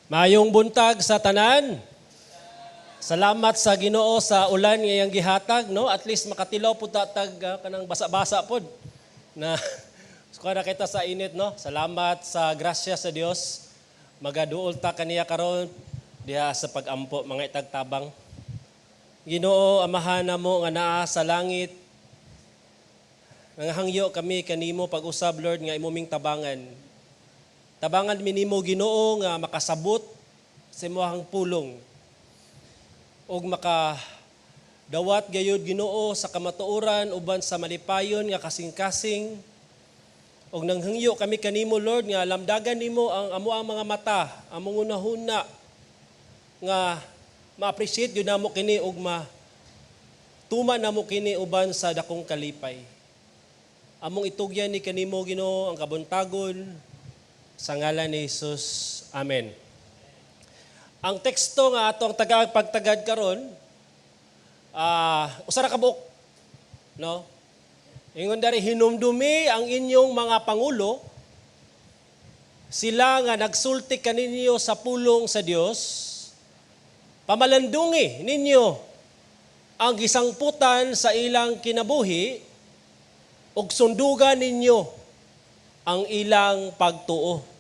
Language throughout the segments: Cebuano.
Maayong buntag sa tanan. Salamat sa Ginoo sa ulan nga iyang gihatag, no? At least makatilaw pud ta tag kanang basa-basa pod. Na kuha na kita sa init, no? Salamat sa grasya sa Dios. Magaduol ta kaniya karon diha sa pagampo, mga itagtabang. Ginoo, Amahan namo nga naa sa langit, nangahangyo kami kanimo pag-usab, Lord, nga imo ming tabangan. Tabangan mi nimo, Ginoo, nga makasabot sa imong pulong ug maka dawat gayud, Ginoo, sa kamatuoran uban sa malipayon nga kasing-kasing. Ug nanghangyo kami kanimo, Lord, nga lamdagan nimo ang amo ang mga mata, among hunahuna nga ma-appreciate gyud namo kini ug ma tuman namo kini uban sa dakong kalipay. Among itugyan ni kanimo, Ginoo, ang kabuntagon sa ngalan ni Jesus. Amen. Ang teksto nga atong tagaag pagtagad karon, usa ra ka buok, no? Ingon dari, "Hinumdumi ang inyong mga pangulo, sila nga nagsulti kaninyo sa pulong sa Dios. Pamalandungi ninyo ang gisangputan sa ilang kinabuhi ug sundugan ninyo ang ilang pagtuo."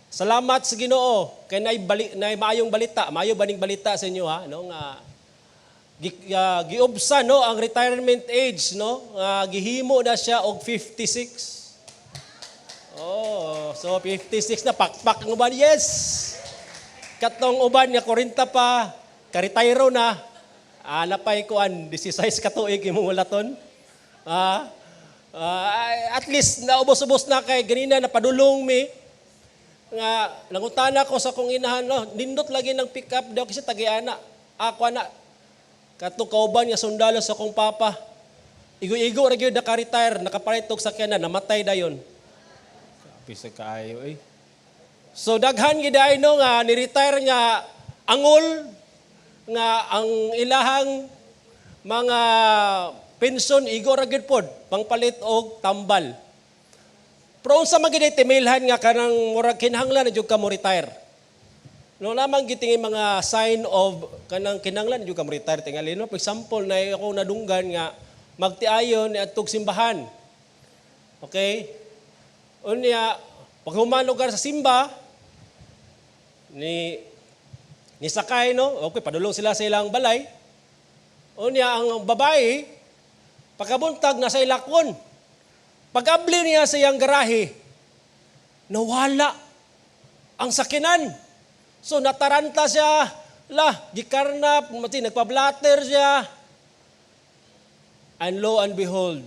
Salamat sa Ginoo kay nay maayong balita, maayo baning balita sa inyo ha, no, nga giubsa, no, ang retirement age, no, nga gihimo na siya og 56. Oh, so 56 na, pakpak ang uban. Yes. Katong uban nga 40 pa, karetiro na. Ah, napay kuan 16 ka tuig imong ulaton. At least naubos-ubos na kay ganina napadulong mi nga nangutana ko sa akong inahan, no, nindot lagi ng pick up daw kasi tagiana. Ako na kato kauban nga sundalo sa akong papa. Igo-igo ra gyud naka-retire, nakapalit og sakyanan, namatay dayon. Bisa kaayo eh. So daghan gid ay, no, nga ni-retire nga angol nga ang ilahang mga pension igo ra gyud pod pangpalit og tambal. Pero unsa man gid ay timilhan nga kanang murag kinahanglan na jud ka mo retire? No, lamang gitingi mga sign of kanang kinahanglan jud ka mo retire tingali, no? For example, na ako nadunggan nga magtiayon ni adtog simbahan. Okay? Unya pag human lugar sa simba ni ni sakay, no? Okay, padulong sila sa ilang balay. Unya ang babae pagkabuntag nasa ilakon. Pag-abli niya sa iyang garahe, nawala ang sakinan. So nataranta siya, la, gikarnap, mati, nagpa-blatter siya. And lo and behold,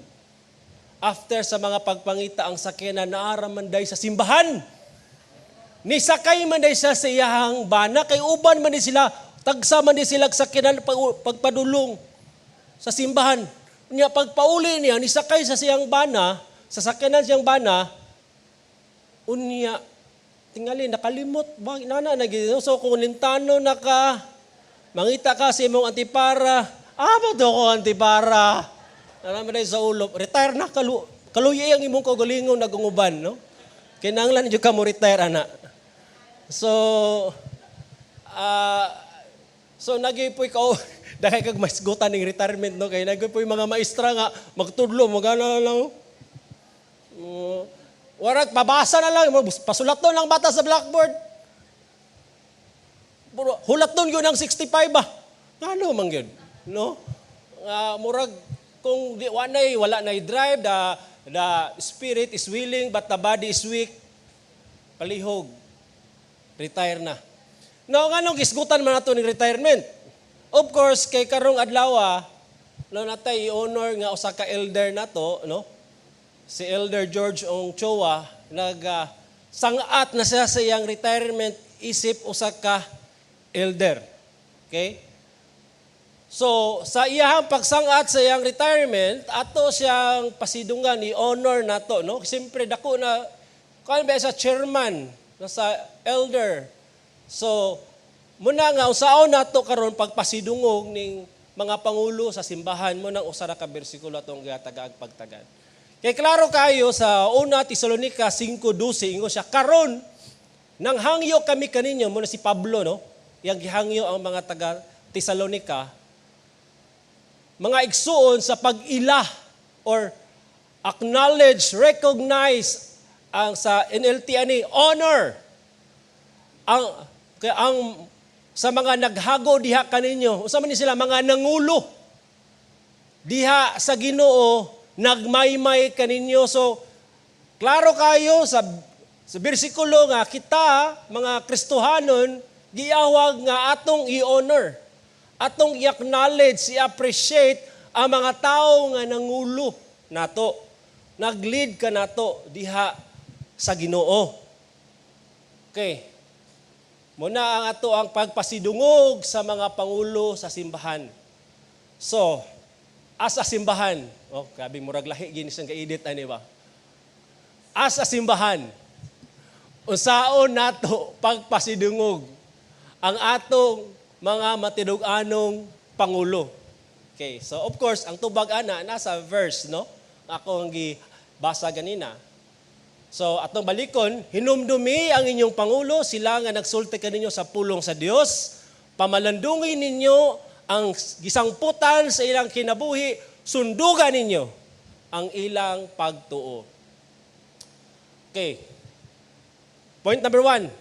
after sa mga pagpangita ang sakyanan, naara man day sa simbahan. Nisakay man day siya sa iyahang bana, kay uban man di sila, tagsa man di sila sakyanan pagpadulong sa simbahan. Niya pagpauli niya, nisakay sa siyang bana, sa sakyanan siyang bana, unya, tingali, nakalimot, ba, nana, nag. So kung lintano na ka, mangita ka sa imong antipara, ah, ba to ko antipara? Alam mo sa ulo, retire na, kaluya ang imong kaugalingon nagunguban, no? Kinahanglan jud ka mo retire, ana. So nagipoy ka, dahil kag maisgutan ng retirement, no, kay nagipoy mga maestra nga magtudlo, magana lang. Warag pabasa na lang, pasulat lang bata sa blackboard. Puro, hulat nun yun ang 65 ba? Ngano man yun? No? Nga murag kung di wala nay drive, the spirit is willing but the body is weak. Palihog. Retire na. No, nganong gisgutan man nato ning retirement? Of course, kay karong adlaw, no, natay i-honor nga usa ka elder nato, no? Si Elder George Ong Choa nag sangat na siya sa iyang retirement isip usa ka elder. Okay? So, sa iyahang pagsangat sa iyang retirement, ato siyang pasidungan, i-honor nato, no? Siyempre, dako na, kuan ba sa chairman, sa elder. So, muna nga usaon nato karon pagpasidungog ning mga pangulo sa simbahan mo nang usa ra ka bersikulo atong gihatagaag pagtagad. Kay klaro kayo sa Una Tesalonica 5:12, ingon siya, "Karon nang hangyo kami kaninyo," mao na si Pablo, no? Yang gihangyo ang mga taga Tesalonica, "mga igsuon, sa pag-ila," or acknowledge, recognize, ang sa NLT ani, honor ang kaya ang sa mga naghago diha kaninyo. Unsa man ni sila? Mga nangulo diha sa Ginoo, nagmaymay kaninyo. So klaro kayo sa bersikulo nga kita mga Kristohanon giawag nga atong i-honor, atong i-acknowledge, i-appreciate ang mga tao nga nangulo nato, nag-lead ka nato diha sa Ginoo. Okay. Mao na ang ato ang pagpasidungog sa mga pangulo sa simbahan. So, as a simbahan, oh, grabe, murag lahi gini siyang ga-edit ani ba? As a simbahan, unsaon nato pagpasidungog ang atong mga matidug-anong pangulo? Okay, so of course, ang tubag ana nasa verse, no? Ako ang gibasa ganina. So, atong balikon, "Hinumdumi ang inyong pangulo, sila nga nagsulti kaninyo sa pulong sa Dios. Pamalandungin ninyo ang gisangputan sa ilang kinabuhi, sundugan ninyo ang ilang pagtuo." Okay. Point number 1.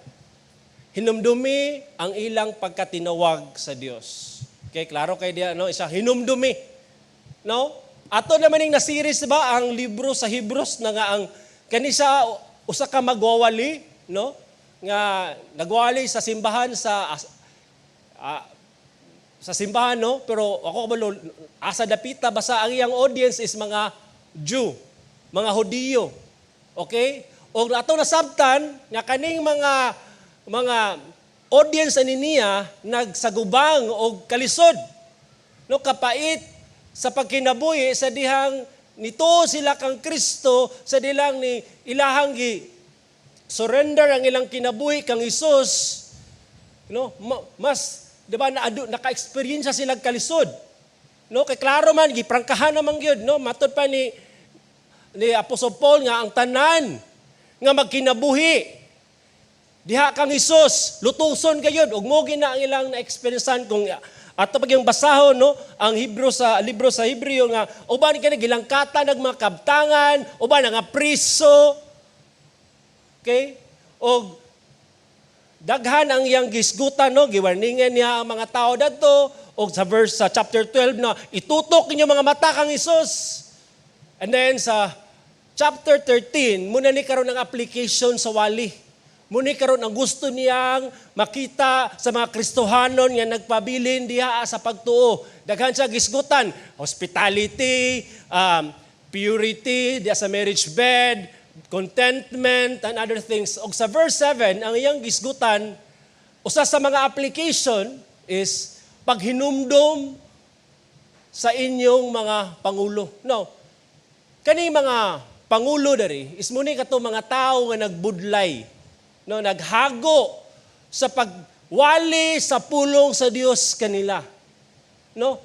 Hinumdumi ang ilang pagkatinawag sa Dios. Okay, klaro kay diya, no? Isa, hinumdumi. No? Ato naman yung na-series ba ang libro sa Hebrews na nga ang kanisa usa ka magwawali, no? Nga nagwali sa simbahan sa simbahan, no? Pero ako kabalo asa dapita, basta ang iyang audience is mga Jew, mga Hudiyo. Okay? O ato nasabtan nga kaning mga audience ani niya nagsagubang og kalisod, no, kapait sa pagkinabuhi sa dihang nito sila kang Kristo, sa dilang ni ilahang gi surrender ang ilang kinabuhi kang Hesus, no? Mas di ba na naka-experience sila kalisod, no? Kay klaro man giprangkahan naman gyud, no? Matod pa ni Apostol Paul nga ang tanan nga magkinabuhi diha kang Hesus lutuson gayud, ug mo gina ang ilang na-experiencean kung ato pag yung basahon, no, ang Hebrew sa libro sa Hebreo nga uban kani gilangkatan ng mga kabtangan, uban nga priso. Okay? Og daghan ang iyang gisgutan, no, giwarningan niya ang mga tao dadto, og sa verse sa chapter 12 na itutok ninyo mga mata kang Hesus. And then sa chapter 13, mao na ni karon ang application sa wali. Mao ni karon ang gusto niyang makita sa mga Kristohanon nga nagpabilin diha sa pagtuo. Daghan siya gisgutan, hospitality, purity diha sa marriage bed, contentment, and other things. Og sa verse 7, ang iyang gisgutan, usa sa mga application is paghinumdom sa inyong mga pangulo. No. Kani mga pangulo dari is mao ni kato mga tao nga nagbudlay, no, naghago sa pagwali sa pulong sa Dios kanila. No?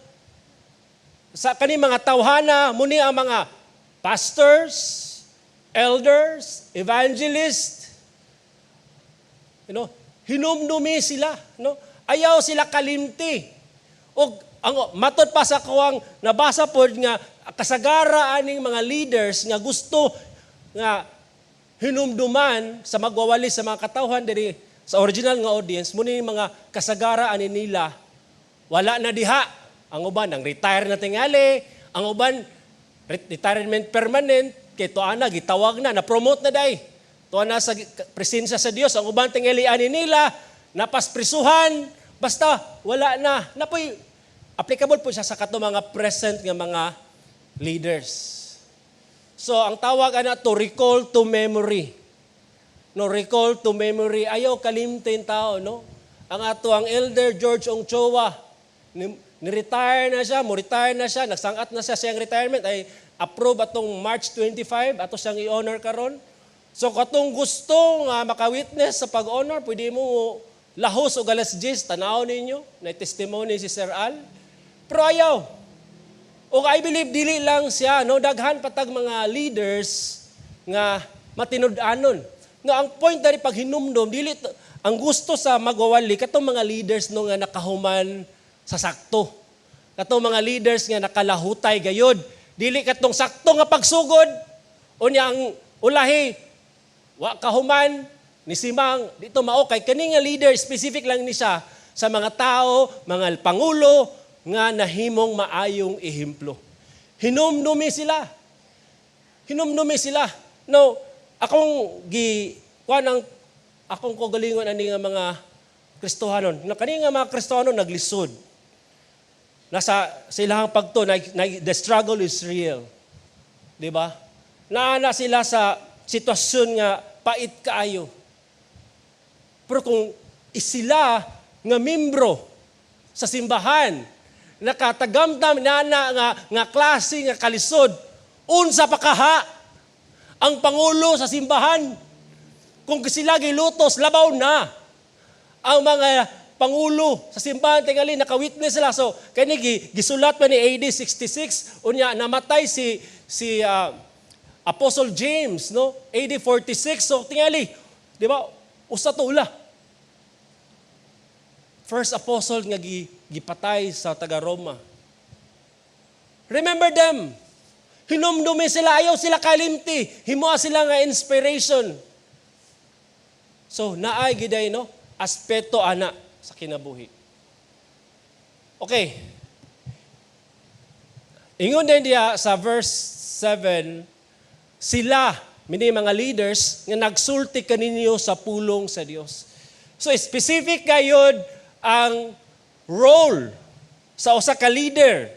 Sa kani mga tawhana, mao ni ang mga pastors, elders, evangelists, hinumdumi sila, no? Ayaw sila kalimti. Og ang matod pa sa kuwang nabasa pod nga kasagara aning mga leaders nga gusto nga hinumduman sa magwawali sa mga katawhan diri sa original nga audience, mao ni mga kasagara ani nila wala na diha. Ang uban ang retire na tingali, ang uban retirement permanent kay tuwa na gitawag na, na-promote na day. Tuwa na sa presensya sa Dios. Ang uban tingali ani nila napasprisuhan, basta wala na. Napoy applicable po siya sa kato mga present nga mga leaders. So ang tawag ana to recall to memory. No, recall to memory. Ayaw kalimtin tao, no? Ang ato ang Elder George Ong Chowa, ni-retire na siya, mo retire na siya, nagsangat na siya sa iyang retirement ay approve atong March 25 ato siyang i-honor karon. So katong gusto nga maka-witness sa pag-honor, pwede mo lahos og alas 10, tanaw ninyo, na testimony si Sir Al. Pero ayaw. O I believe dili lang siya, no, daghan patag mga leaders nga matinud-anon. No, ang point dari paghinumdom dili ang gusto sa magwawali katong mga leaders, no, nga nakahuman sa sakto. Katong mga leaders nga nakalahutay gayod. Dili katong sakto nga pagsugod unya ang ulahi wa kahuman ni simang dito mao kay kani nga leader, specific lang ni siya sa mga tao, mga pangulo nga nahimong maayong ehemplo. Hinumdumi sila. Hinumdumi sila. No, akong gi kuan ang akong kaugalingon ani nga mga Kristohanon. Na kani nga mga Kristohanon naglisod. Nasa silang pagto na, the struggle is real. Di ba? Naa sila sa sitwasyon nga pait kaayo. Pero kung sila nga membro sa simbahan nakatagamtam nana nga klase nga kalisod, unsa pa kaha ang pangulo sa simbahan? Kung sila gilutos, labaw na ang mga pangulo sa simbahan. Tingali naka-witness sila. So kani gisulat pa ni AD 66, unya namatay si Apostle James, no, AD 46. So tingali, di ba, usa to ula first apostle nga gipatay sa taga Roma. Remember them. Hinumdumi sila, ayaw sila kalimti. Himoa sila nga inspiration. So, naay giday, no, aspeto ana sa kinabuhi. Okay. Ingon din diya sa verse 7, sila, mini mga leaders, nga nagsulti kaninyo sa pulong sa Dios. So specific gayod ang role sa usa ka leader.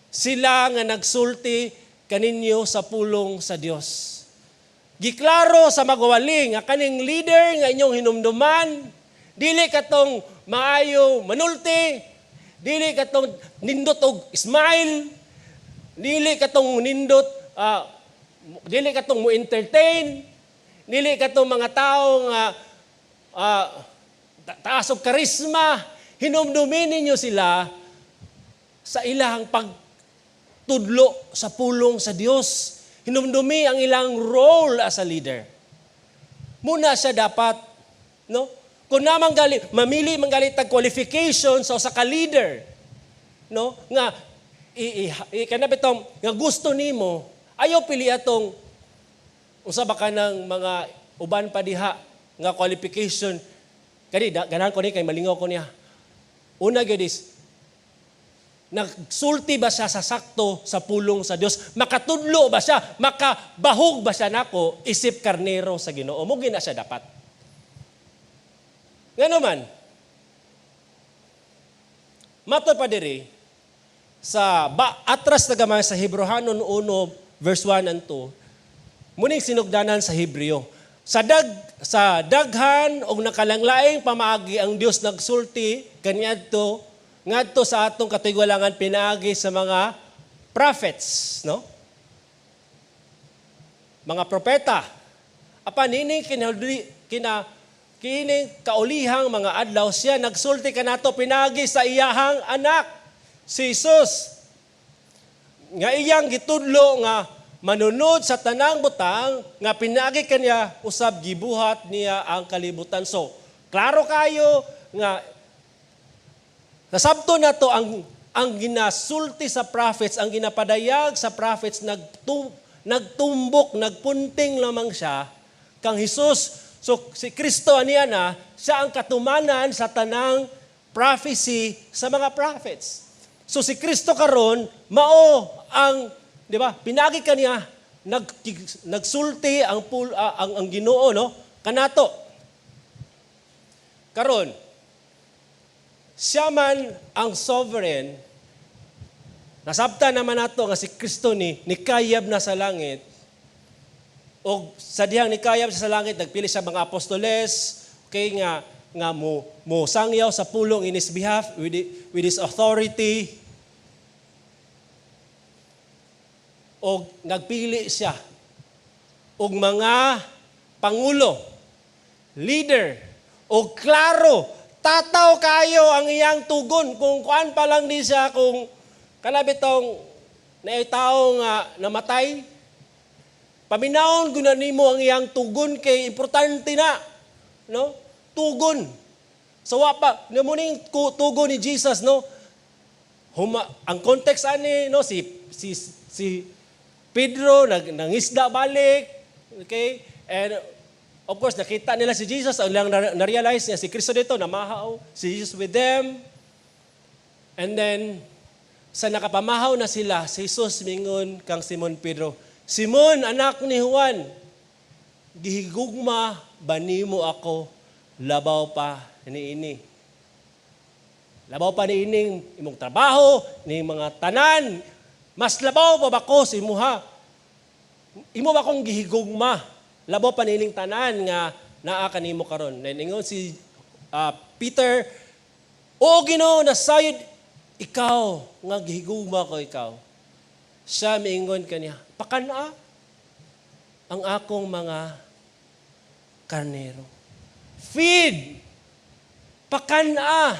Sila nga nagsulti kaninyo sa pulong sa Dios. Giklaro sa magwawali nga kaning leader nga inyong hinumduman, dili katong maayo manulti, dili katong nindot og smile, dili katong nindot dili katong mo entertain, dili katong mga tao nga taas og karisma. Hinumdumin ninyo sila sa ilang pagtudlo sa pulong sa Dios. Hinumdumi ang ilang role as a leader. Muna siya dapat, no? Kung namang gali, mamili man gali tag qualification sa usa ka leader, no? Nga i, i, kana bitong nga gusto nimo, ayaw pili atong usa ba ka ng mga uban pa diha nga qualification. Kani ganahan ko ni kay malingaw ko niya. Una gyud is nagsulti ba siya sa sakto sa pulong sa Dios? Makatudlo ba siya? Makabahog ba siya nako isip karnero sa Ginoo? Mo gina siya dapat. Ngano man, matod pa diri sa ba, atras na gamay sa Hebreohanon 1 verse 1 and 2, muning sinugdanan sa Hebreo. Sa daghan og nakalanglaing pamaagi ang Dios nagsulti kaniadto ngadto sa atong katigulangan pinaagi sa mga prophets, no? Mga propeta. Apan ini kinahuli kina kining kaulihang mga adlaw siya nagsulti kanato pinaagi sa iyahang anak, si Jesus, nga iyang gitudlo nga manunod sa tanang butang nga pinaagi kaniya usab gibuhat niya ang kalibutan. So, klaro kayo nga nasabto na to ang ginasulti sa prophets, ang ginapadayag sa prophets, nagtumbok, nagpunting lamang siya kang Hesus. So si Kristo aniya na siya ang katumanan sa tanang prophecy sa mga prophets. So si Kristo karon mao ang, di ba? Pinagi kaniya nagsulti ang Ginoo, no, kanato. Karon siya man ang sovereign. Nasabta naman nato nga si Kristo ni nikayab na sa langit. O sa dihang nikayab siya sa langit, nagpili siya mga apostoles, okay, nga mo sangyaw sa pulong in his behalf with his authority. O nagpili siya og mga pangulo, leader, o klaro, tataw kayo ang iyang tugon kung kuan pa lang di siya kung Kana bitong naay tao nga namatay, paminawon guna nimo ang iyang tugon kay importante na, no? Tugon. So wa pa mao ning tugon ni Jesus, no? Ang context ani, no, si Pedro nangisda balik, okay? And of course nakita nila si Jesus, ang lang na-realize niya si Kristo dito namahaw, si Jesus with them. And then sa nakapamahaw na sila, si Jesus mingon kang Simon Pedro, "Simon, anak ni Juan, gihigugma ba nimo ako labaw pa niini? Labaw pa niining imong trabaho, ni mga tanan, mas labaw pa ba ko sa imuha? Imo ba akong gihigugma? Labaw pa niining tanan nga naa kanimo karon?" Then ingon si Peter, "O Ginoo, nasayod ikaw nga gihigugma ko ikaw." Siya miingon kaniya, "Pakana ang akong mga karnero." Feed. Pakana.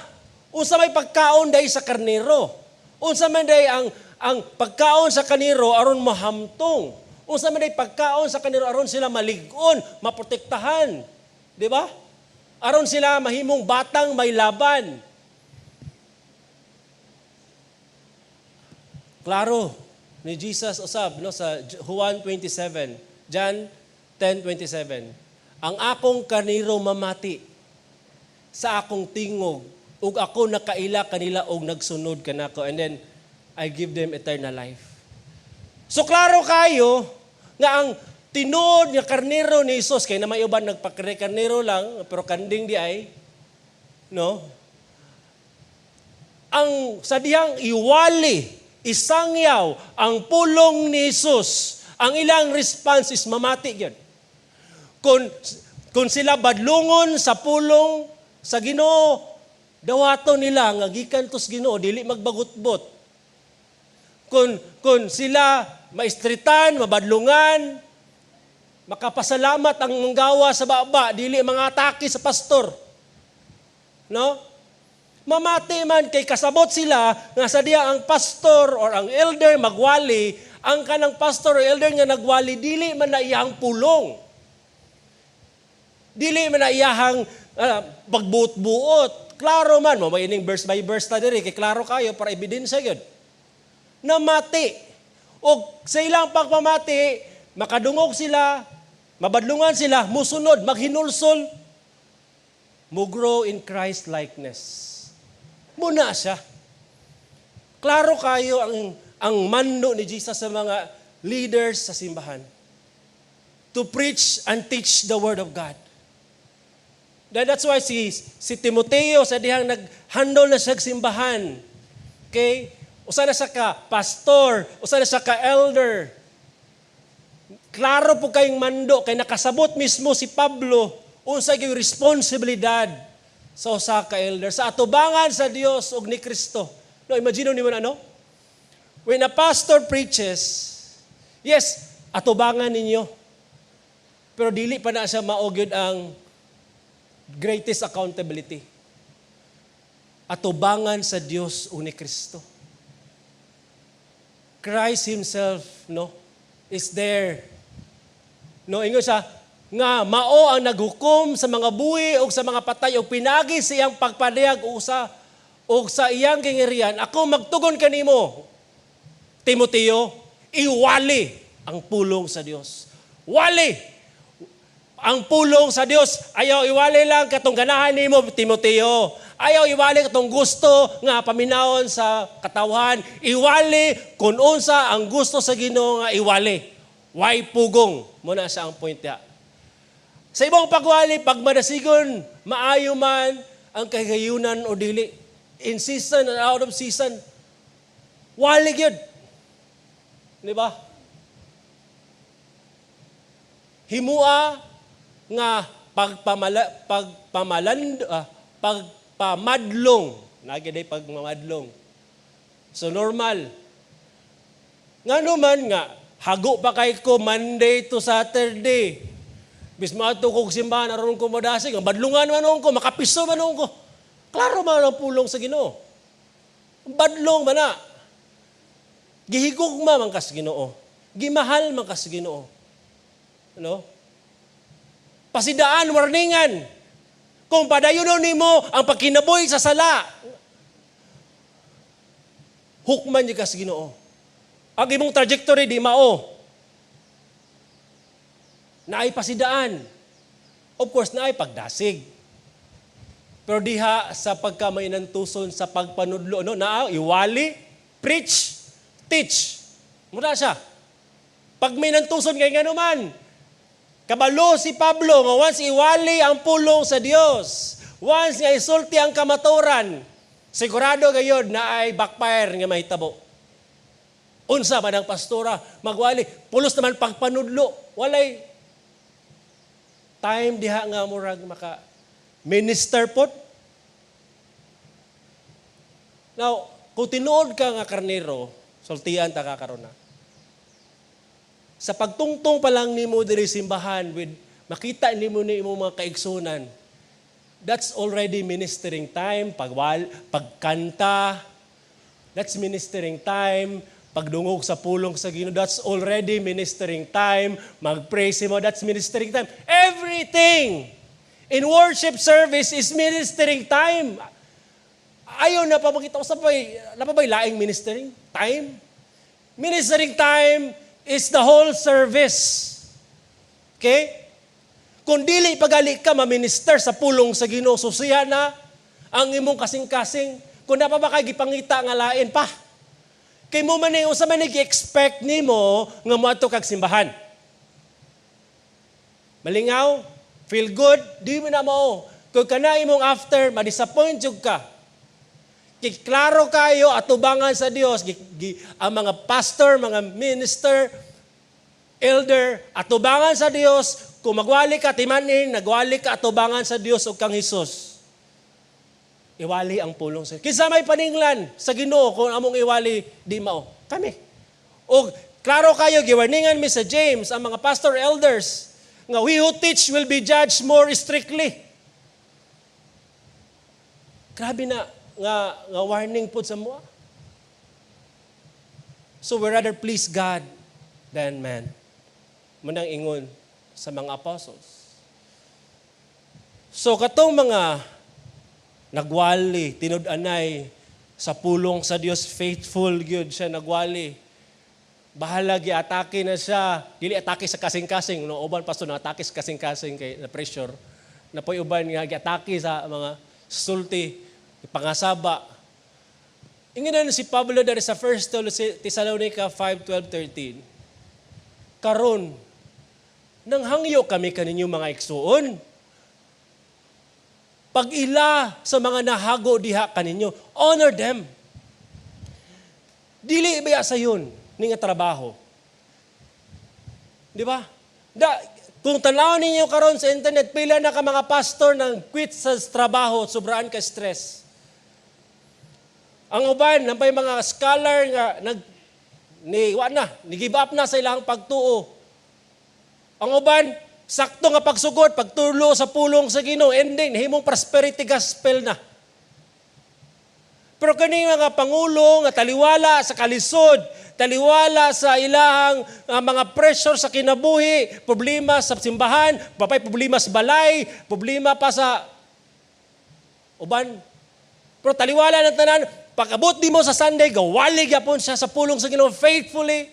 Unsa may pagkaon dai sa karnero? Unsa man day ang pagkaon sa karnero aron mahamtong? Unsa man day pagkaon sa karnero aron sila malig-on, maprotektahan? Di ba? Aron sila mahimong batang may laban. Klaro ni Jesus usab, no, sa Juan 27, John 10:27. "Ang akong karnero mamati sa akong tingog ug ako nakaila kanila og nagsunod kanako, and then I give them eternal life." So klaro kayo nga ang tinuod nga karnero ni Jesus, kay na may uban nagpakare karnero lang pero kanding di ay, no, ang sa dihang iwali, isangyaw ang pulong ni Jesus, ang ilang response is mamati gyud. Kung sila badlungon sa pulong sa Ginoo, dawato nila nga gikan to sa Ginoo, dili magbagutbot. Kung sila maistritan, mabadlungan, makapasalamat ang manggawa sa baba, dili mga atake sa pastor. No? Mamati man kay kasabot sila nga sa diya ang pastor or ang elder magwali, ang kanang pastor or elder nga nagwali dili man na iyang pulong. Dili man na iyahang pagbuot-buot. Klaro man, mo may ining verse by verse ta diri kay klaro kayo para ebidensya gyud. Namati. Og sa ilang pagpamati, makadungog sila, mabadlungan sila, musunod, maghinulsol, mo grow in Christ likeness. Muna siya. Klaro kayo ang mando ni Jesus sa mga leaders sa simbahan. To preach and teach the Word of God. That's why si Timoteo sa dihang nag-handle na siya simbahan. Okay? Usa na siya ka pastor, usa na siya ka elder. Klaro po kayong mando kay nakasabot mismo si Pablo unsa gyud responsibilidad sa usa ka elder sa atubangan sa Dios ug ni Kristo. No, imagine nimo na, no? When a pastor preaches, yes, atubangan ninyo. Pero dili pa na siya mao gyud ang greatest accountability. Atubangan sa Dios ug ni Kristo. Christ himself, no, is there. No, ingon siya nga mao ang naghukom sa mga buhi o sa mga patay og pinagi sa iyang pagpadayag o sa iyang gingirian, ako magtugon kanimo. Timoteo, iwali ang pulong sa Dios. Wali ang pulong sa Dios. Ayaw iwali lang katong ganahan nimo, Timoteo. Ayaw iwali katong gusto nga paminawon sa katawhan. Iwali kung unsa ang gusto sa Ginoo nga iwali. Way pugong. Muna siya ang point ya. Sa imong pagwali, pagmadasigon, maayo man ang kahigayunan o dili. In season and out of season. Wali gyud. Di ba? Himua nga pagpamadlong. Nagi day pagmamadlong. So normal. Nga naman nga hago pa kay ko Monday to Saturday. Bis maadto kog simbahan aron ko modasig, ang badlungan man ko, makapiso man ko. Klaro man ang pulong sa Ginoo. Badlong man na. Gihigugma man kas Ginoo. Gimahal man kas Ginoo. No? Pasidaan, warningan. Kung padayonon nimo ang pagkinabuhi sa sala, hukman gyud kas Ginoo. Ang imong trajectory di mao. Naay pasidaan. Of course, naay pagdasig. Pero diha sa pagkamainantuson sa pagpanudlo, no, naa iwali, preach, teach. Muna siya. Pag may nantuson kay ngano man, kabalo si Pablo nga once iwali ang pulong sa Dios, once nga isulti ang kamaturan, sigurado gayod na ay backfire nga mahitabo. Unsa man ang pastora, magwali, pulos naman pagpanudlo, walay time diha nga murag maka minister pod. Now, kung tinuod ka nga karnero, sultian ta ka karon na. Sa pagtungtong pa lang nimo diri simbahan with makita nimo ni imong mga kaigsunan, that's already ministering time, pagwal, pagkanta, that's ministering time, pagdungog sa pulong sa Ginoo, that's already ministering time, mag-praise mo, that's ministering time. Everything in worship service is ministering time. Ayaw na pa makita ko sa pay, na pa ba'y laing ministering time? Ministering time is the whole service. Okay? Kung dili pagali ka ma-minister sa pulong sa Ginoo, susiha na ang imong kasing-kasing. Kung na pa ba kay gipangita nga lain pa. Kay mo man ni unsa man ni gi-expect nimo nga moadto kag simbahan? Malingaw, feel good, di mo na mao. Kung kana imong after, ma-disappoint jud ka. Kay klaro kayo atubangan sa Dios ang mga pastor, mga minister, elder, atubangan sa Dios. Kung magwali ka timanin, nagwali ka atubangan sa Dios ug kang Hesus. Iwali ang pulong sa Kinsa may paninglan sa Ginoo kung among iwali di mao? Kami. Og klaro kayo giwarningan mi sa James ang mga pastor, elders, nga we who teach will be judged more strictly. Grabe na nga warning pud sa mua. So we rather please God than man. Munang ingon sa mga apostles. So katong mga nagwali, tinud-anay sa pulong sa Dios, faithful gyud siya nagwali. Bahala giatake na siya. Dili atake sa kasing-kasing, no, uban pastor na atake sa kasing-kasing kay na pressure. Napoy uban nga giatake sa mga sulti, pangasaba. Inginan si Pablo dari sa 1 Thessalonica 5, 12, 13. Karon, nanghangyo kami kaninyo, mga igsuon. Pag-ila sa mga nahago diha kaninyo, honor them. Dili ba sayon ni nga trabaho? Di ba? Kung tanaw ninyo karon sa internet, pila na ka mga pastor nang quit sa trabaho, sobraan ka stress. Ang uban, nampay mga scholar nga nag ni wa na, ni give up na sa ilang pagtuo. Ang uban, sakto nga pagsugod, pagtulo sa pulong sa Ginoo, ending nahimong prosperity gospel na. Pero kani mga pangulo nga taliwala sa kalisod, taliwala sa ilahang mga pressure sa kinabuhi, problema sa simbahan, papay problema sa balay, problema pa sa uban. Pero taliwala ng tanan, pag-abot di mo sa Sunday, gawali gyapon siya sa pulong sa Ginoo faithfully.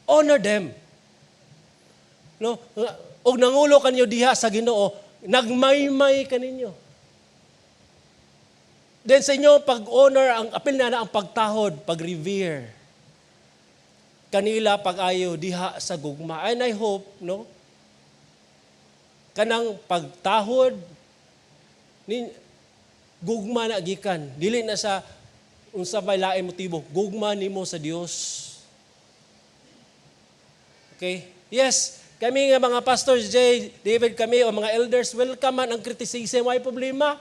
Honor them. No? Og nangulo kanyo diha sa Ginoo, nagmaymay kaninyo. Then sa inyo pag-honor, ang apil na na ang pagtahod, pag-revere. Kanila pag-ayo diha sa gugma. And I hope, no, kanang pagtahod ni gugma na gikan. Dili na sa unsa may lain motibo, gugma nimo sa Dios. Okay? Yes, kami nga mga pastors, J, David, kami, o mga elders, welcome man ang criticism, way problema.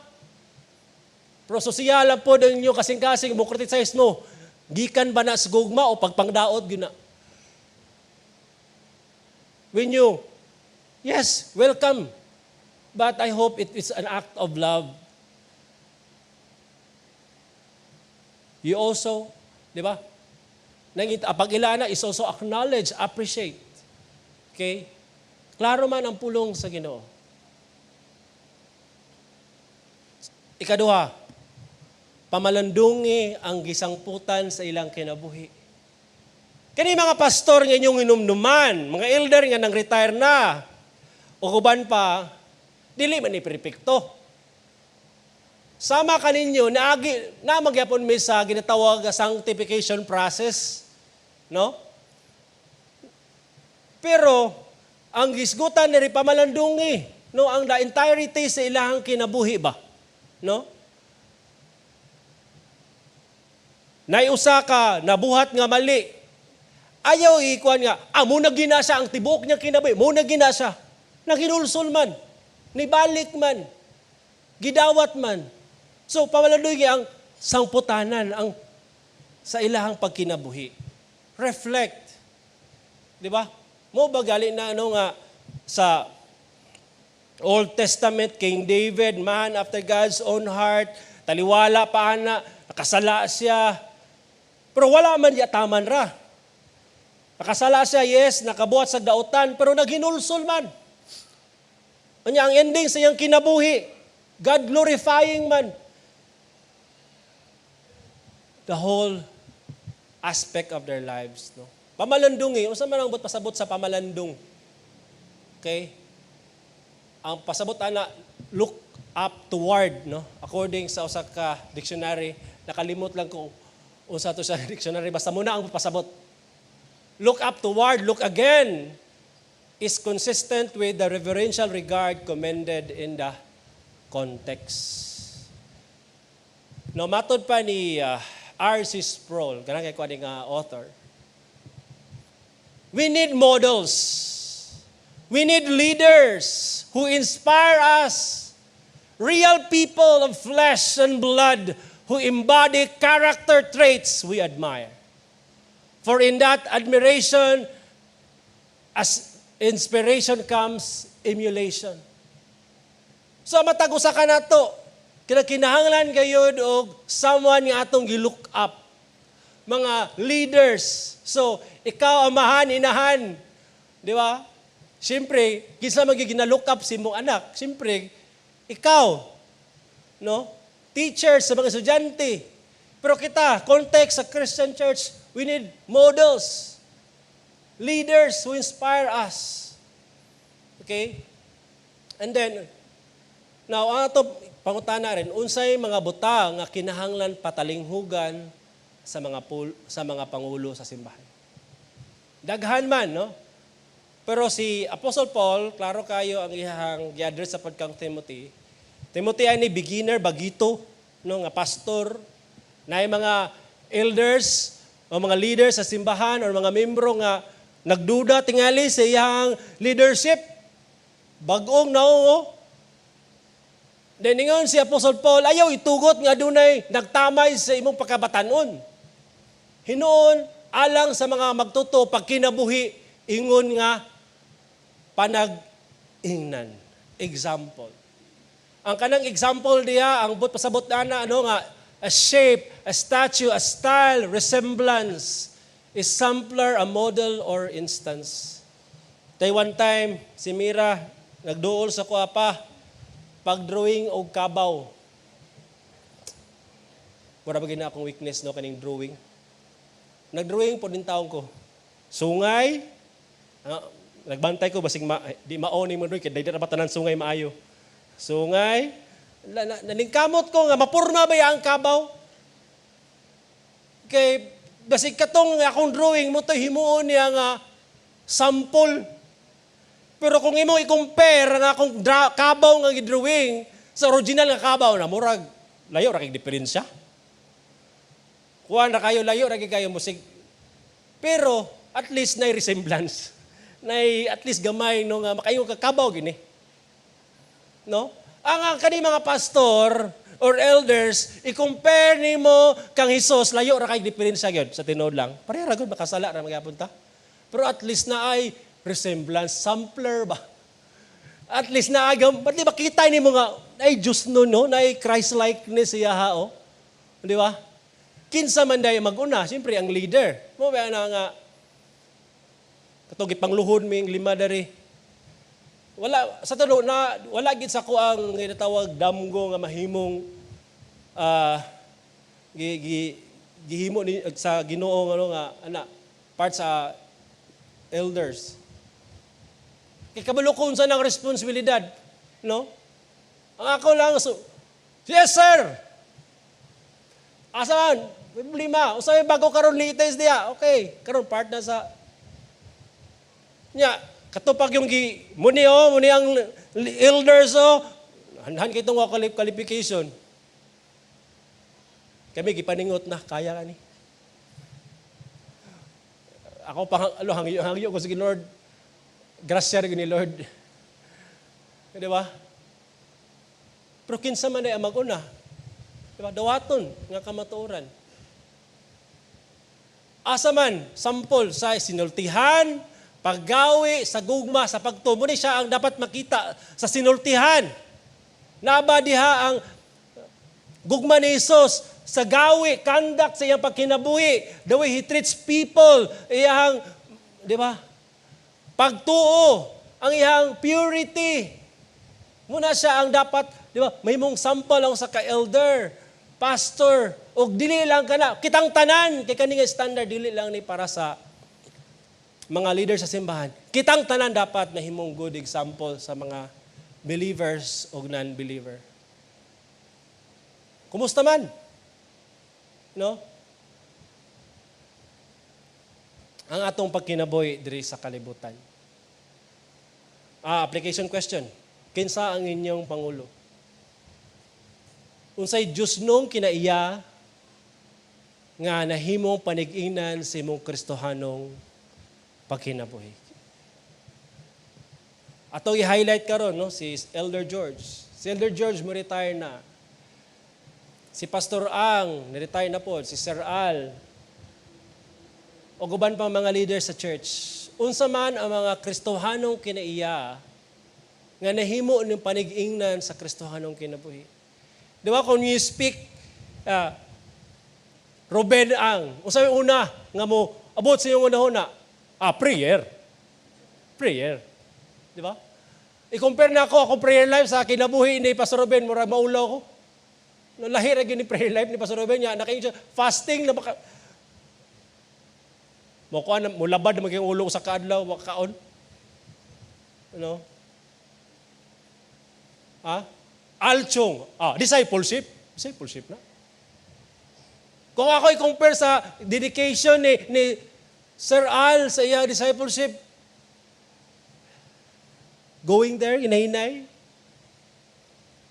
Pero sosyal lang po ninyo kasing-kasing, mo criticize mo. Gikan ba na sa gugma o pagpangdaot gyud na? When you, yes, welcome. But I hope it is an act of love. You also, di ba? Nang pag-ila na is also acknowledge, appreciate. Okay? Klaro man ang pulong sa Ginoo. Ikaduha, pamalandungi ang gisangputan sa ilang kinabuhi. Kani mga pastor nga inyong hinumduman, mga elder nga nang retire na, o uban pa, dili man ni perpekto. Sama kaninyo, naagi, na magyapon mi sa ginatawag nga sanctification process, no? Pero ang gisgutan diri, pamalandungi, no, ang the entirety sa ilahang kinabuhi ba, no? Naiusa ka nabuhat nga mali. Ayaw ikuan nga, mo na gina siya ang tibuok niya kinabuhi, mo na gina siya. Naghinulsol man, nibalik man, gidawat man. So pamalandungi ang sangputanan ang sa ilahang pagkinabuhi. Reflect. Di ba? Mo ba gali na ano nga sa Old Testament, King David, man after God's own heart, taliwala pa ana, nakasala siya. Pero wala man taman ra. Nakasala siya, yes, nakabuhat sa dautan, pero naghinulsol man. Unya ang ending sa iyang kinabuhi, God glorifying man. The whole aspect of their lives, no? Pamalandong eh. Unsa man ang buot pasabot sa pamalandong? Okay? Ang pasabot ana, look up toward, no? According sa usa ka dictionary, nakalimot lang ko unsa to sa dictionary, basta muna ang pasabot. Look up toward, look again, is consistent with the reverential regard commended in the context. No, matod pa ni R.C. Sproul, ganang kay kuan nga author, we need models. We need leaders who inspire us. Real people of flesh and blood who embody character traits we admire. For in that admiration, as inspiration comes emulation. So matag usa ka nato, kina kinahanglan gayud og someone nga atong gi-look up. Mga leaders. So ikaw, amahan, inahan, di ba? Siyempre, kinsa man gina-look up sa imong anak? Siyempre, ikaw. No? Teachers sa mga estudyante. Pero kita, context sa Christian church, we need models. Leaders who inspire us. Okay? And then, now, ang ato pangutana rin, unsay mga butang nga kinahanglan patalinghugan sa mga pangulo sa simbahan? Daghan man, no? Pero si Apostle Paul, klaro kayo ang iyang gi-address sa pagkang Timothy. Timothy ay ni beginner, bagito, no, nga pastor, na mga elders o mga leaders sa simbahan or mga membro nga nagduda tingali sa iyang leadership. Bagong naong. Then ingon si Apostle Paul, ayaw itugot nga dunay nagtamay sa imong pagkabatanon. Hinuon alang sa mga magtuto pagkinabuhi, ingon nga panag-ingnan. Example. Ang kanang example diya, ang but pasabot na ano nga, a shape, a statue, a style, resemblance, a sampler, a model, or instance. Tay one time, si Mira, nagduol sa kuha pa, pag-drawing og kabaw. Mura ba gina akong weakness, no, kaning drawing. Nag-drawing po din taong ko. Sungay, nagbantay ko basig ma, di mao ni mo drawing kay dili ra tanan sungay maayo. Sungay, naningkamot ko nga mapurma ba ya ang kabaw? Kay basig katong akong drawing mo to himuon niya nga sample. Pero kung imo i-compare ang akong kabaw nga gi-drawing sa original nga kabaw na, murag layo ra kay diferensya. Kuan ra kayo, layo ra kay kayo musig. Pero at least nay resemblance. Nay at least gamay, no, nga makaingon ka kabaw gini. No? Ang kani mga pastor or elders, i-compare nimo kang Hesus, layo ra kay diferensya gyud sa tinuod lang. Pareha ra gud, makasala ra magyapon ta. Pero at least na ay resemblance, sampler ba? At least na ay, ba't di ba kita nimo nga ay Diyos no, no, na ay Christ-likeness siya ha, oh. Di ba? Kinsa man day mag-una, siyempre ang leader. Mao ba na nga katong gipangluhod ming lima dari. Wala sa tulo na wala gid sa ko ang ginatawag damgo nga mahimong gi, gi, gihimo ni sa Ginoo ano nga ana part sa elders. Kay kabalo ko unsa nang responsibilidad, no? Ang ako lang so, "Yes, sir." Asa man? May problema. Usa may bago karon latest diya. Okay, karon part na sa nya katupag yung gi muni oh, muni ang elders oh. Hanhan kay itong qualification. Kami gipaningot na kaya ka ni. Ako pa alo hangyo hangyo ko, sige Lord. Grasya rin ni Lord. Di ba? Pero kinsa man ay ang mag-una? Di ba? Dawaton nga kamatuoran. Asa man, sampol sa sinultihan, paggawi, sa gugma, sa pagtuo. Muni siya ang dapat makita sa sinultihan. Naba diha ang gugma ni Jesus sa gawi, conduct sa iyang pagkinabuhi, the way He treats people, iyang, di ba? Pagtuo, ang iyang purity. Muna siya ang dapat, di ba? May mong sample ang sa ka-elder, pastor, og dili lang kana, kitang tanan, kay kani nga standard dili lang ni para sa mga leader sa simbahan. Kitang tanan dapat nahimong good example sa mga believers o non-believer. Kumusta man? No? Ang atong pagkinabuhi diri sa kalibutan. Ah, application question. Kinsa ang inyong pangulo? Unsay Diyos nung kinaiya nga nahimong panig-ingnan sa imong Kristohanong pagkinabuhi? Atong i-highlight karon, no, si Elder George. Si Elder George mo retire na. Si Pastor Ang, ni-retire na po. Si Sir Al. O guban pa mga leaders sa church. Unsa man ang mga Kristohanong kinaiya nga nahimo ng panig-ingnan sa Kristohanong kinabuhi? Di ba kung you speak Ruben Ang, unsa may una nga mo abot sa iyong una? Ah, prayer. Prayer. Di ba? I-compare na ako akong prayer life sa kinabuhi ni Pastor Ruben, murag maulaw ko. No, lahi ra gyud ni prayer life ni Pastor Ruben niya, nakaingon siya, fasting na baka mo kuan mo labad na maging ulo ko sa kaadlaw wa kaon. Ano? Ha? Alchong. Ah, discipleship. Discipleship na. Kung ako i-compare sa dedication ni Sir Al sa iyang discipleship, going there, hinahinay.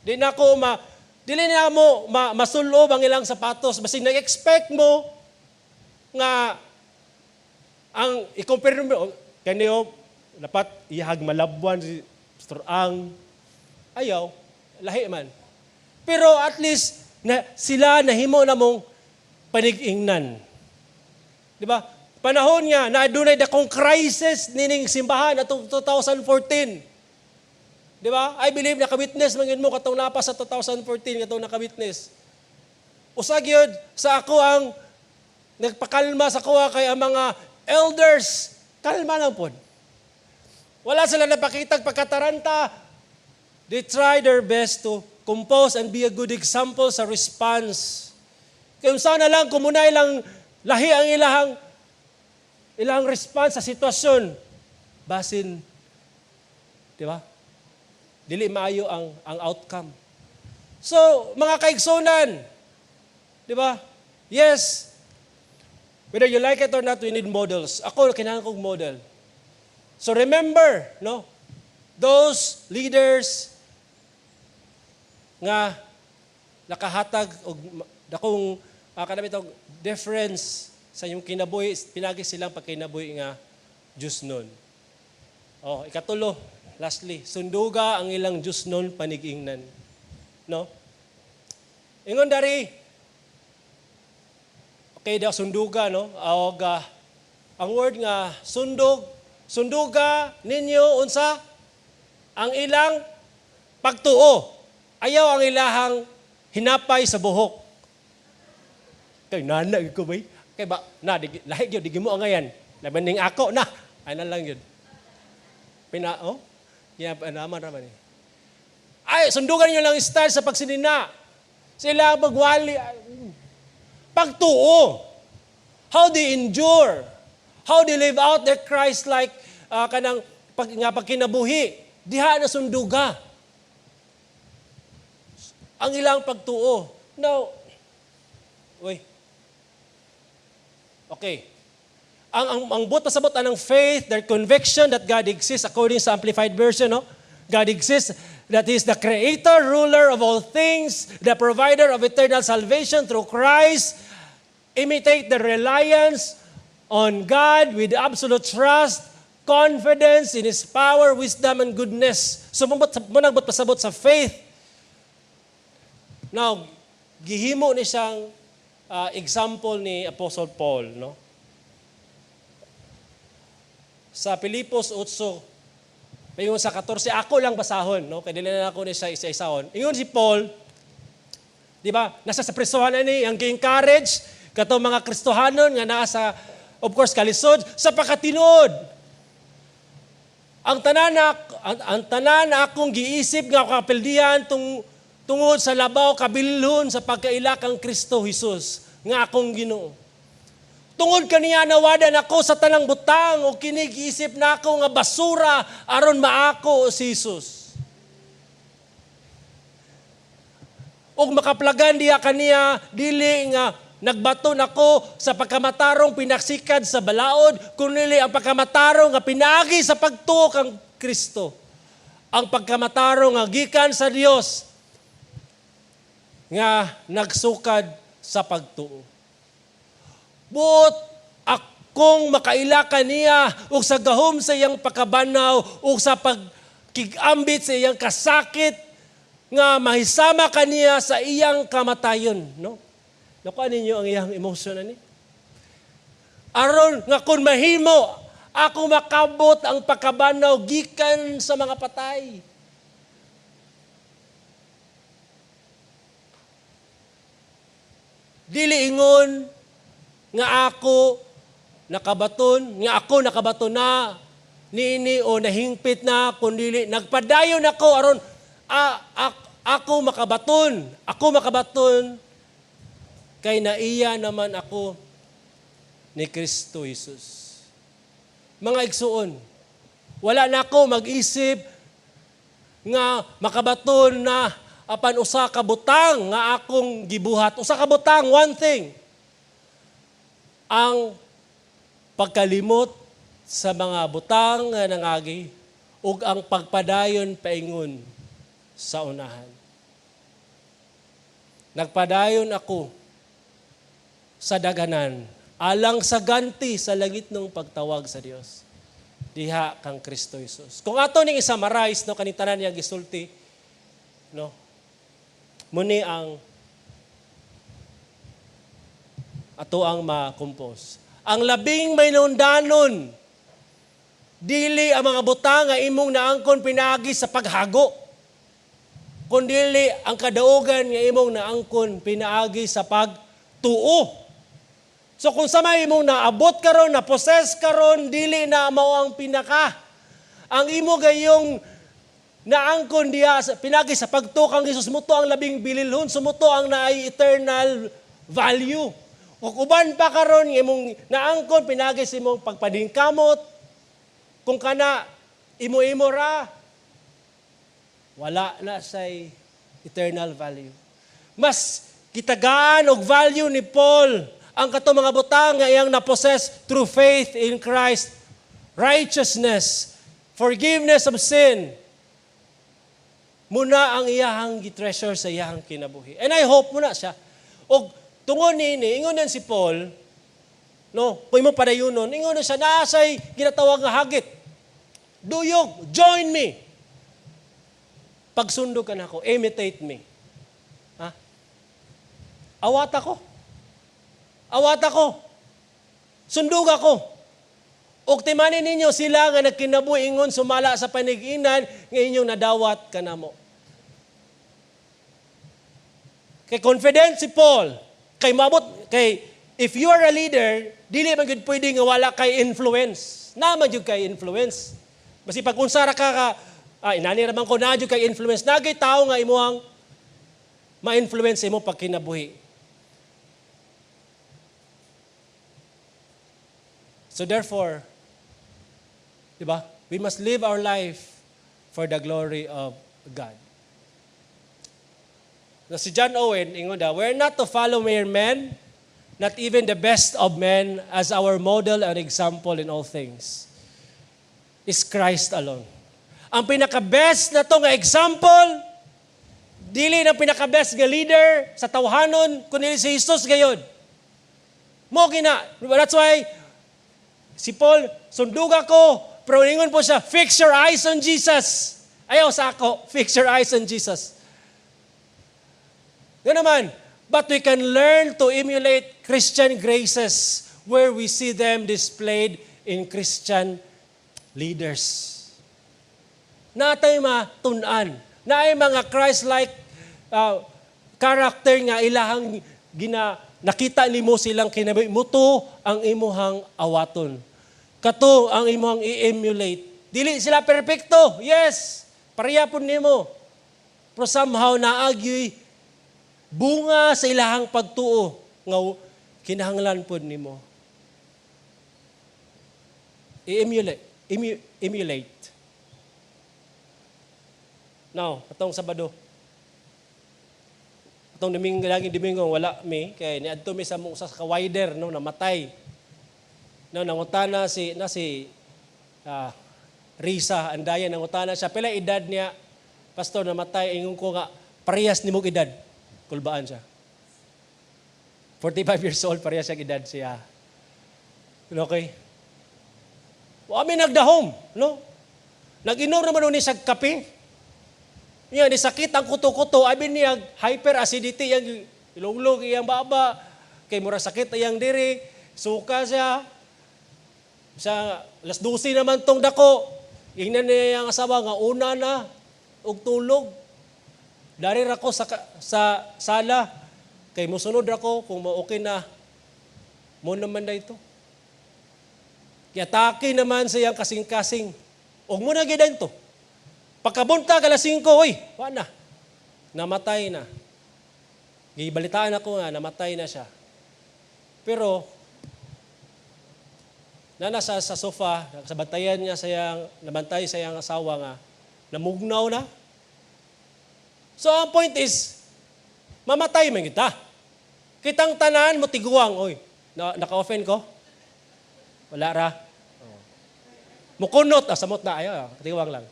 Di na ako ma, dili na mo ma, masulob ang ilang sapatos. Basta nag-expect mo nga ang i-compare mo, kaniyo, dapat iyahag malabwan si Pastor Ang. Ayaw, lahi man. Pero at least, na, sila nahimo na mong panig-ingnan. Di ba? Panahon nga na adunay dakong crisis nining simbahan atong 2014. Di ba? I believe naka-witness man gyud mo katong napa sa 2014 katong naka-witness. Usa gyud sa ako ang nagpakalma sa kuha kay ang mga elders, kalma lang pod. Wala sila napakitag pagkataranta. They try their best to compose and be a good example sa response. Kaya sana lang, kung muna ilang lahi ang ilang response sa sitwasyon, basin, di ba? Dili maayo ang outcome. So, mga kaigsunan, di ba? Yes, whether you like it or not, we need models. Ako, kinahanglan kong model. So remember, no? Those leaders nga nakahatag og dakong kanami tawag, difference sa inyong kinabuhi, pinagi silang pagkinabuhi nga Diyos nun. Oh, ikatulo, lastly, sunduga ang ilang Diyos nun panigingnan. No? Ingon dari, okay daw sunduga, no? Og ang word nga sundog, sunduga ninyo unsa ang ilang pagtuo. Ayaw ang ilahang hinapay sa buhok. Kay nana ko bay. Kay ba na di, lahi gyud, di mo angayan. Laban ning ako na. Ay na lang yun. Pina oh. Ya naman ra man ni. Ay, sundugan niyo lang style sa pagsinina. Sila magwali. Pagtuo. How they endure. How they live out their Christ-like kanang pag, nga pagkinabuhi. Diha na sunduga ang ilang pagtuo. Now, uy. Okay. Ang buot pasabot anang faith, their conviction that God exists according sa Amplified Version, no? God exists, that He is the creator, ruler of all things, the provider of eternal salvation through Christ. Imitate the reliance on God with absolute trust, confidence in His power, wisdom, and goodness. So, mao nang buot pasabot sa faith. Now, gihimo ni siyang example ni Apostle Paul, no? Sa Pilipos 8, paingon sa 14, ako lang basahon, no? Kay dili na ako ni siya isa-isahon. Ingon si Paul, di ba? Nasa sa presohan na ni ang gi-encourage katong mga Kristohanon nga naa sa, of course, kalisod sa pakatinuod. Ang tanan na akong giisip nga kapildihan tungod sa labaw kabilhon sa pagkaila kang Kristo Jesus nga akong Ginoo. Tungod kaniya nawadan ako sa tanang butang o kini giisip nako nga basura aron maako si Jesus. Ug makaplagan diha kaniya, dili nga nagbaton ako sa pagkamatarong pinasikad sa balaod, kundi ang pagkamatarong nga pinaagi sa pagtuo kang Kristo. Ang pagkamatarong nga gikan sa Dios nga nagsukad sa pagtuo. Buot akong makaila kaniya ug sa gahom sa iyang pagkabanaw ug sa pagkigambit sa iyang kasakit nga mahisama kaniya sa iyang kamatayon, no? Nakuha ninyo ang iyang emotion ani? Aron nga kung mahimo ako makabot ang pagkabanaw gikan sa mga patay. Dili ingon nga ako nakabaton, nga ako nakabaton na niini o nahingpit na, kundi nagpadayon ako aron ako makabaton, ako makabaton kay naiya naman ako ni Kristo Jesus. Mga igsuon, wala na ako mag-isip nga makabaton na apan usa ka butang nga akong gibuhat. Usa ka butang, one thing. Ang pagkalimot sa mga butang nga nangagi ug ang pagpadayon paingon sa unahan. Nagpadayon ako sa daganan alang sa ganti sa langit ng pagtawag sa Dios diha kang Kristo Jesus. Kung ato ning i-summarize, no, kaning tanan niyang gisulti, no, muni ang ato ang ma-compose. Ang labing mainundanon, dili ang mga butang nga imong naangkon pinaagi sa paghago, kundili ang kadaugan nga imong naangkon pinaagi sa pagtuo. So kung sa may imong naabot karon, na possess karon, dili na mao ang pinaka. Ang imo gayong naangkon diha pinaagi sa pagtuo kang Jesus, muto ang labing bililhon, sumuto ang naay eternal value. Kung uban pa karon imong naangkon pinaagi sa imong pagpadingkamot, kung kana imo-imo ra, wala na say eternal value. Mas kitagaan og value ni Paul ang kato mga butang nga iyang na-possess through faith in Christ, righteousness, forgiveness of sin. Muna ang iyahang gi-treasure sa iyahang kinabuhi. And I hope muna siya. Og tungod niini, ingon din si Paul, no, kung imo padayunon, ingon na siya, naasay ginatawag nga hagit. Duyog, join me. Pagsundog ka na ako, imitate me. Ha? Awat ako. Awat ako. Sundog ako. Ug timanin ninyo sila nga nagkinabuhi ingon sumala sa panig-inan nga inyong nadawat kanamo. Kay confident si Paul, kay maabot Kay if you are a leader, dili man gyud pwede nga wala kay influence. Naa man gyud kay influence. Basi pag unsa ra ka, inani ra man ko, naa gyud kay influence. Naa gyuy tao nga imuhang ma-influence imo pagkinabuhi. So therefore, di ba? We must live our life for the glory of God. Na si John Owen, ingon daw, "We're not to follow mere men, not even the best of men, as our model and example in all things. Is Christ alone." Ang pinaka-best na to nga example, dili na pinaka-best nga leader sa tawhanon, kundi si Jesus gayod. Mao gina. That's why, si Paul, sunduga ko, pero ingon po siya, "Fix your eyes on Jesus." Ayaw sa ako, fix your eyes on Jesus. Ganoon naman, but we can learn to emulate Christian graces where we see them displayed in Christian leaders. Naa tay matun-an, naay mga Christ-like character nga ilahang gina nakita nimo silang kinabuhi mao to ang imuhang awaton. Kato ang imuhang i-emulate. Dili sila perpekto. Yes, pareha pud nimo. Pero somehow naa gyoy bunga sa ilahang pagtuo nga kinahanglan pod nimo. I-emulate. Emulate. Now, atong Sabado. Atong Domingo, laging Domingo, wala mi kay niadto mi sa mong usa ka wider, no, namatay. No, nangutana si na si Risa Andaya, nangutana siya pila edad niya, pastor, namatay. Ingon ko nga parehas nimong edad. Kulbaan siya. 45 years old, parehas siya edad siya. Okay. Wa mi nagdahom, no? Nag-inom naman ni siya kape. Niya, ni sakit ang kuto-kuto, abi niya hyperacidity, yang ilunglog iyang baba, kay mura sakit iyang diri, suka siya. Sa alas 12 naman tong dako, ingnan niya ang asawa nga una na og tulog. Dari ra ko sa sala, kay musunod ra ko kung mo-okay na mo naman na ito. Giatake naman sa iyang kasing-kasing. Og mo na gid to. Pagkabuntag alas 5, oy, wa na. Namatay na. Gibalitaan ako nga, namatay na siya. Pero, na nasa sa sofa, sa bantayan niya sayang, nabantay sa iyang asawa nga, namugnaw na. So ang point is, mamatay man kita. Kitang tanan mo tiguang, oy, naka-offend ko? Wala ra. Oh. Mukunot, samot na, ayo, tiguang lang.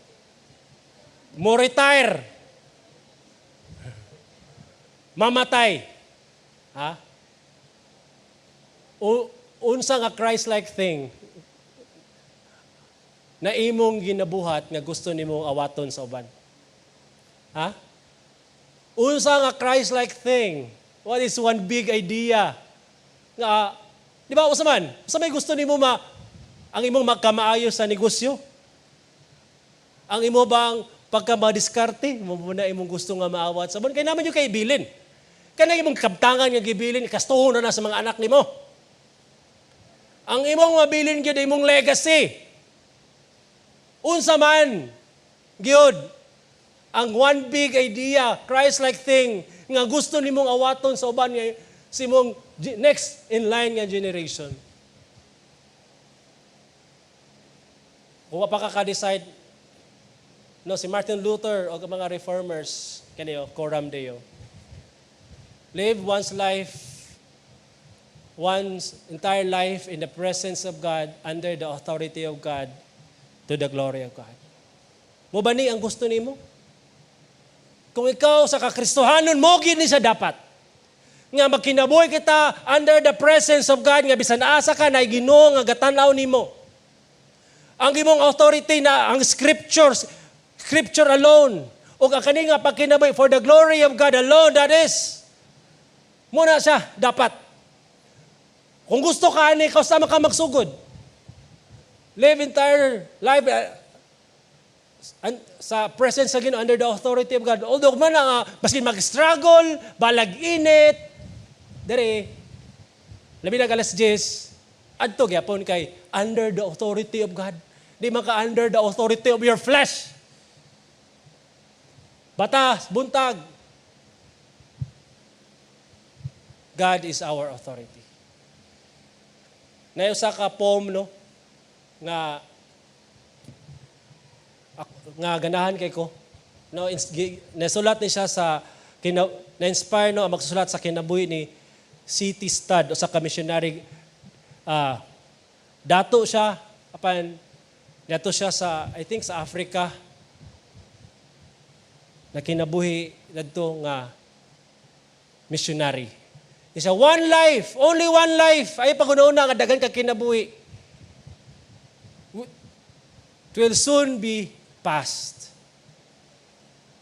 Mo retire. Mamatay. Ha? Unsa nga Christ-like thing na imong ginabuhat nga gusto nimong awaton sa uban? Ha? Unsa nga Christ-like thing? What is one big idea? Nga, di ba, usa man? Usa may gusto nimo ma ang imong magkamaayo sa negosyo? Ang imo bang pagka madiskarte, mo na imong gusto nga maawat sa uban? Kay naa man gyud kay ibilin. Kanang imong kabtangan nga gibilin, kastuhon na sa mga anak nimo. Ang imong mabilin gyud imong legacy. Unsa man gyud ang one big idea, Christ-like thing nga gusto nimong awaton sa uban nga sa imong next in line nga generation? Kung wa pa ka ka-decide, no, si Martin Luther o mga reformers, kaniyo, Coram Deo. Live one's life, one's entire life in the presence of God, under the authority of God, to the glory of God. Mo ba ni ang gusto nimo? Kung ikaw sa kakristohanon mo, gyud ni sa dapat. Nga magkinabuhi kita under the presence of God, nga bisan asa ka, na Ginoo nga gatan-aw nimo. Ang imong authority na ang scriptures, scripture alone. O ang kani nga pagkinabuhi for the glory of God alone, that is. Muna siya, dapat. Kung gusto ka ani, ikaw sama ka magsugod. Live entire life sa presence sa Ginoo, under the authority of God. Although man nga, maski mag-struggle, balag init, dere, Labi na alas 10, adto gyapon kay under the authority of God. Di man ka under the authority of your flesh. Bata, buntag. God is our authority. Na usa ka poem, no, nga ganahan kay ko, no, nasulat ni siya sa na-inspire, no, ang magsusulat sa kinabuhi ni C.T. Studd, usa ka missionary. Dato siya apan dato siya sa, I think, sa Africa na kinabuhi dadto nga missionary. Isa one life, only one life. Ay pag-una nga daghan ka kinabuhi. It will soon be past.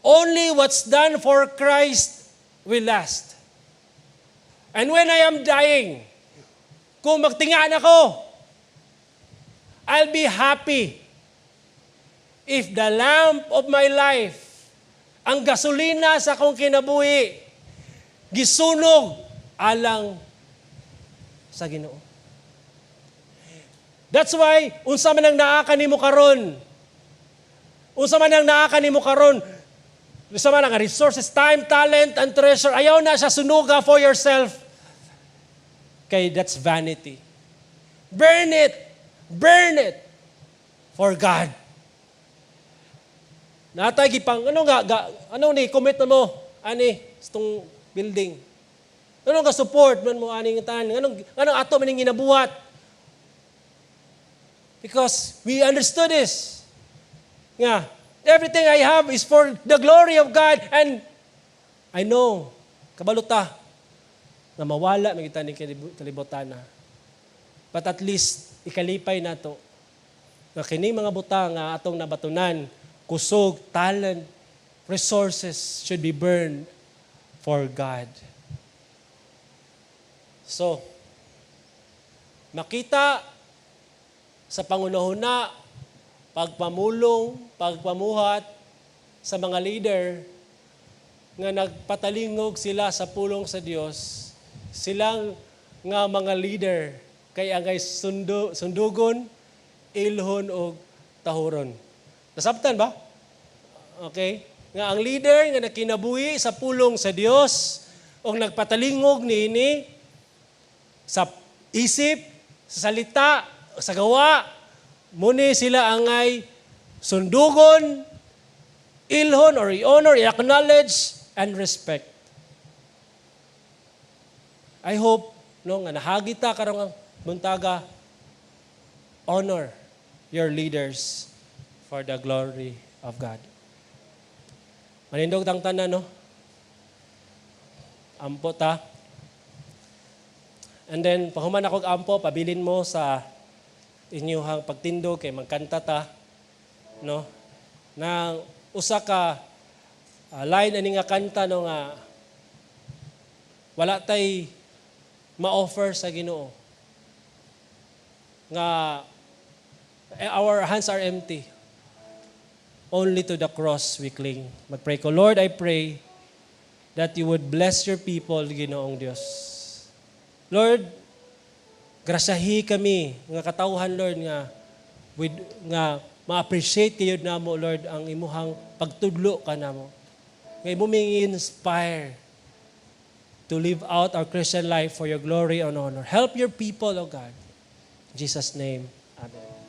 Only what's done for Christ will last. And when I am dying, kung magtingaan ako, I'll be happy if the lamp of my life, ang gasolina sa akong kinabuhi, gisunog alang sa Ginoo. That's why, unsa man ang naa kanimo karon, unsa man ang naa kanimo karon, unsa man ang resources, time, talent, and treasure, ayaw na siya sunuga for yourself. Kay that's vanity. Burn it. Burn it for God. Natay gipang ano nga ga, ano ni commit na mo ani sa tong building? Ano nga support man mo ani nga tanan? Anong ato man ning ginabuhat? Because we understood this. Nga, everything I have is for the glory of God, and I know, kabalo ta nga mawala man kita ni kalibutan na. But at least ikalipay nato nga kini mga butang nga atong nabatunan, kusog, talent, resources, should be burned for God. So, makita sa pangunahuna, pagpamulong, pagpamuhat sa mga leader nga nagpatalingog sila sa pulong sa Dios, silang nga mga leader kay angay sundugon, ilhon og tahuron. Nasabtan ba? Okay? Nga ang leader nga nakinabuhi sa pulong sa Dios og nagpatalingog niini sa isip, sa salita, sa gawa, muni sila angay sundugon, ilhon or i-honor, i-acknowledge, and respect. I hope, no, nga nahagi ta karong buntaga, honor your leaders for the glory of God. Manindog tang tanan, no? Ampo ta. And then, pahuman ako ampo, pabilin mo sa inyuhang pagtindog kay magkanta ta, no? Na usa ka line ani nga kanta, no, nga wala tay ma-offer sa Ginoo. Nga our hands are empty. Only to the cross we cling. Magpray ko. Lord, I pray that you would bless your people, Ginoong Diyos. Lord, grasyahi kami nga katawhan, Lord, nga with nga ma-appreciate kayo namo, Lord, ang imuhang pagtudlo ka namo. Nga imo ming inspire to live out our Christian life for your glory and honor. Help your people, O God. In Jesus' name, Amen.